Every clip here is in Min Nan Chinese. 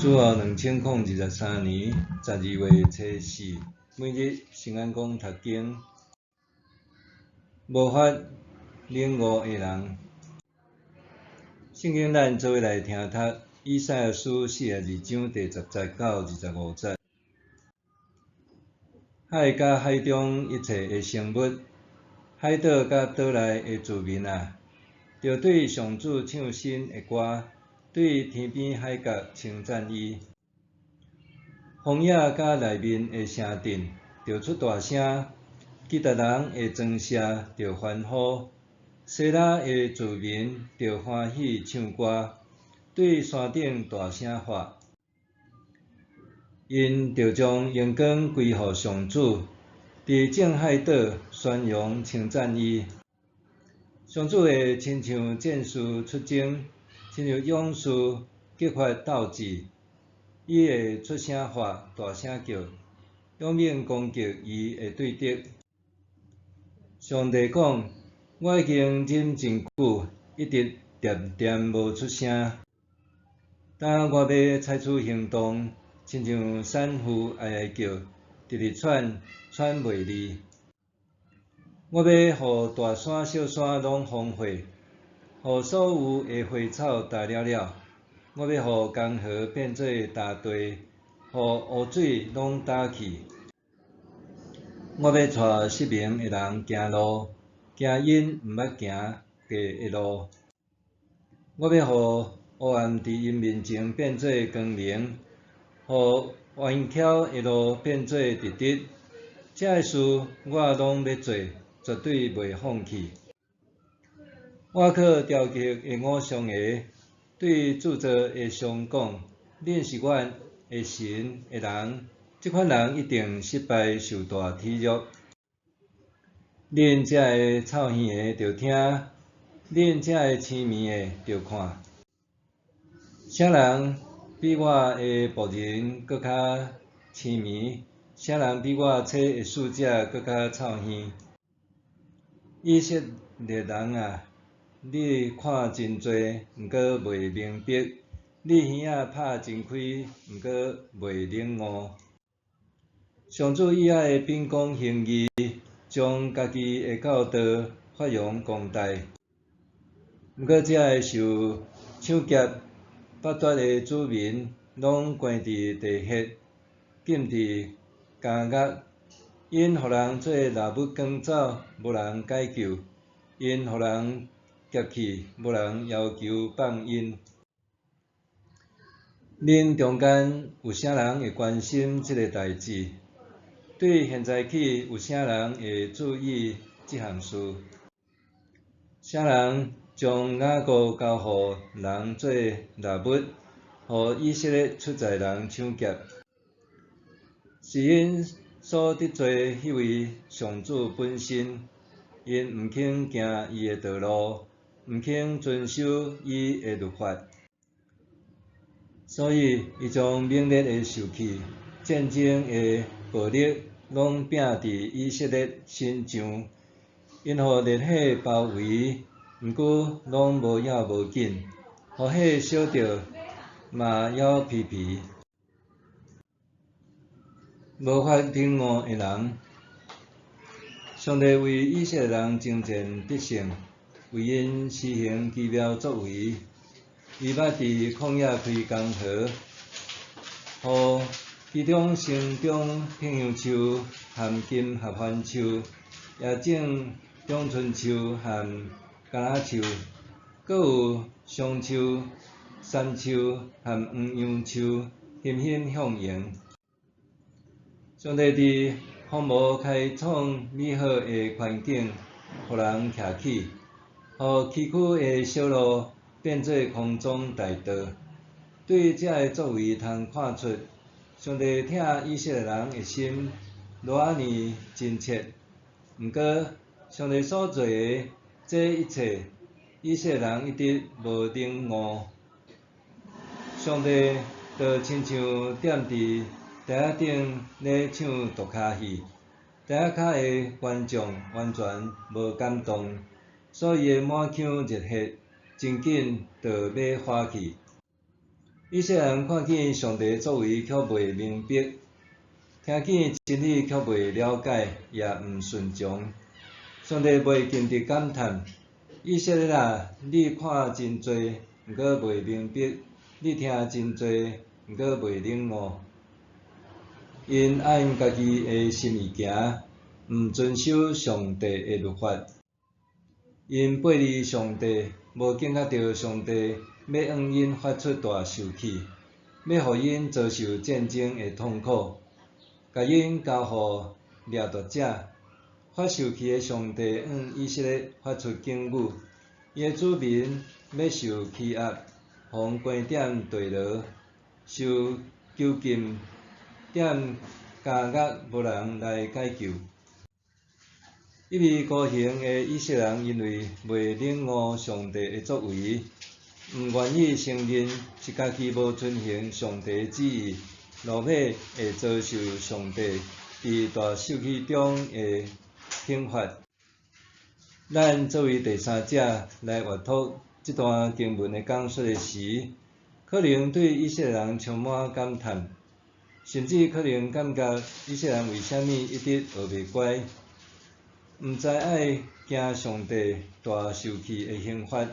主後2023年12月初四，每日聖安講讀經，無法領悟的人。聖經咱做伙來聽讀以賽亞書42章第10節到25節。海佮海中一切的生物，海島佮島內的住民啊，著對上主唱新的歌，對天邊海角稱讚伊。荒野佮內面的城鎮，著出大聲；基達人的莊舍，著歡呼；西拉的住民，著歡喜唱歌，對山頂大聲喊。𪜶著將榮光歸予上主，佇眾海島宣揚稱讚伊。上主會親像戰士出征，親像勇士激發鬥志。伊會出聲喊，大聲叫，勇猛攻擊伊的對敵。上帝講：我已經忍真久，一直恬恬無出聲。當我欲採取行動，親像產婦哀哀叫，直直喘，喘袂離。我欲予大山小山攏荒廢，予所有的花草焦了了。我欲予江河變做焦地，予湖水攏焦去。我欲帶失明的人行路，驚𪜶毋捌行過的路。我欲予黑暗佇𪜶面前變做光明，予彎曲的路變做直直。這个事我攏欲做，絕對袂放棄。我靠雕刻的偶像的，對鑄造的像講：恁是阮的神的人，這款人一定失敗受大恥辱。恁遮个臭耳的著聽，恁遮个青盲的著看。啥人比我的僕人閣較青盲？啥人比我差的使者閣較臭耳？以色列人啊，你看真濟，毋過袂明白；你耳仔拍真開，毋過袂領悟。上主以愛的秉公行義，將家己的教導發揚光大。毋過遮个受搶劫、剝奪的子民，攏關佇地穴，禁佇監獄。𪜶予人做獵物趕走，無人解救；𪜶予人劫去，無人要求放𪜶。恁中間有啥人會關心這个代誌？對現在起有啥人會注意這項事？啥人將雅各交予人做獵物，予以色列出在人搶劫？是𪜶所得罪彼位上主本身，𪜶毋肯行伊的道路，毋肯遵守伊的律法，所以伊將猛烈的受氣、戰爭的暴力，攏摒佇以色列身上。𪜶予烈火包圍，毋過攏無要無緊；予火燒著，嘛猶皮皮。無法領悟的人，上帝為以色列人征戰得勝，為𪜶施行奇妙作為。伊捌佇曠野開江河，予其中生長柏香樹和金合歡樹，也種長春樹和橄欖樹，閣有松樹、杉樹和黃楊樹，欣欣向榮。上帝佇荒漠開創美好的環境，予人徛起，予崎嶇的小路變做空中大道。對這个作為通看出，上帝疼以色列人的心偌仔爾真切。毋過，上帝所做的這一切，以色列人一直無領悟。上帝就親像踮佇台仔頂咧唱獨跤戲，台仔跤的觀眾完全無感動，所以伊的滿腔熱血真緊就欲花去。以色列人看見上帝的作為卻袂明白，聽見真理卻袂了解，也毋順從。上帝袂禁得感嘆：以色列啊，你看真濟，毋過袂明白；你聽真濟，毋過袂領悟。𪜶按家己的心意行，毋遵守上帝的律法。𪜶背離上帝，無警覺著上帝欲向𪜶發出大受氣，欲予𪜶遭受戰爭的痛苦，共𪜶交予掠奪者。發受氣的上帝向以色列發出警語：伊的子民欲受欺壓，予關佇地牢，受囚禁佇監獄，無人來解救。一意孤行的以色列人因為袂領悟上帝的作為，毋願意承認是家己無遵行上帝的旨意，落尾會遭受上帝佇大受氣中的懲罰。咱作為第三者來閱讀這段經文的講述的時，可能對以色列人充滿感嘆，甚至可能感覺以色列人為啥物一直學袂乖，毋知愛驚上帝大受氣的刑罰。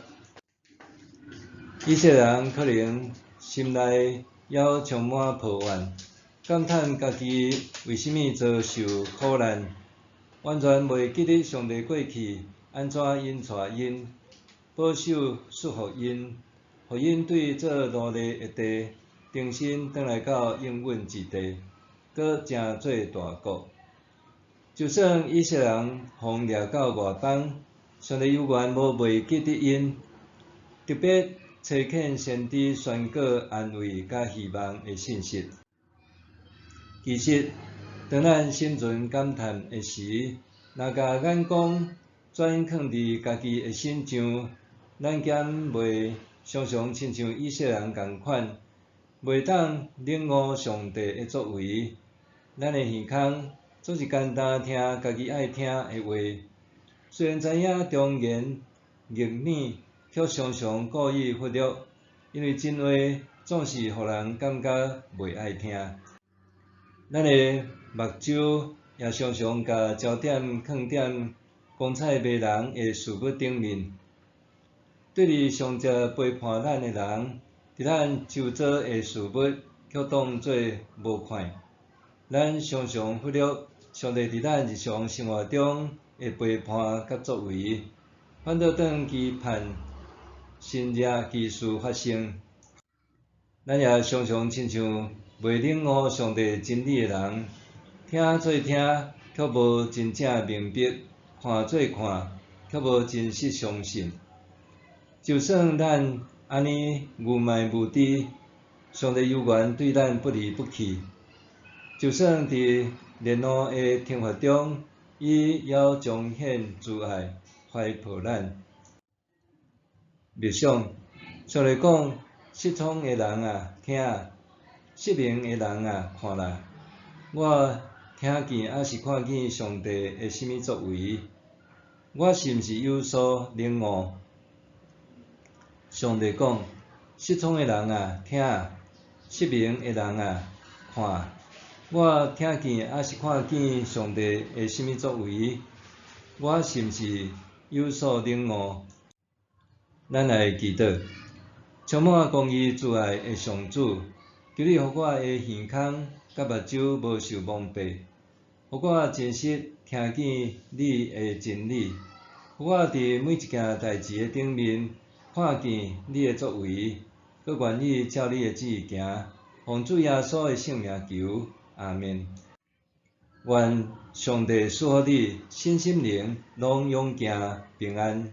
以色列人可能心內猶充滿抱怨，感嘆家己為啥物遭受苦難，完全袂記得上帝過去按怎引帶𪜶，保守祝福𪜶，予𪜶對做奴隸的地重新轉來到應允之地，閣成做大國。就算以色列人予掠到外邦，上帝猶原無袂記得𪜶，特別差遣先知宣告安慰佮希望的信息。其實，當咱心存感嘆的時，若共眼光轉囥佇家己的身上，咱敢袂常常親像以色列人仝款，袂當領悟上帝的作為？咱的耳空總是簡單聽家己愛聽的話，雖然知影忠言逆耳，卻常常故意忽略，因為真話總是予人感覺袂愛聽。咱的目睭也常常共焦點囥佇光彩迷人的事物頂面，對於上濟背叛咱的人，佇咱周遭的事物卻當做無看。咱常常忽略上帝佇咱日常生活中的陪伴佮作為，反倒轉期盼神蹟奇事發生。咱也常常親像袂領悟上帝真理的人，聽做聽卻無真正明白，看做看卻無真實相信。就算咱按呢愚昧無知，上帝猶原對咱不離不棄。就算佇烈怒的懲罰中，伊猶彰顯慈愛，懷抱咱。默想，上帝講：失聰的人啊，聽；失明的人啊，看啦！我聽見抑是看見上帝的啥物作為？我是毋是有所領悟？上帝講：失聰的人啊，聽；失明的人啊，看！我聽見抑是看見上帝的啥物作為？我是毋是有所領悟？咱來祈禱，充滿公義慈愛的上主，求你予我的耳空佮目睭無受蒙蔽，予我真實聽見你的真理，予我佇每一件代誌的頂面看見你的作為，閣願意照你的旨意行。奉主耶穌的聖名求，阿們。願上帝賜福你，身心靈攏勇健平安。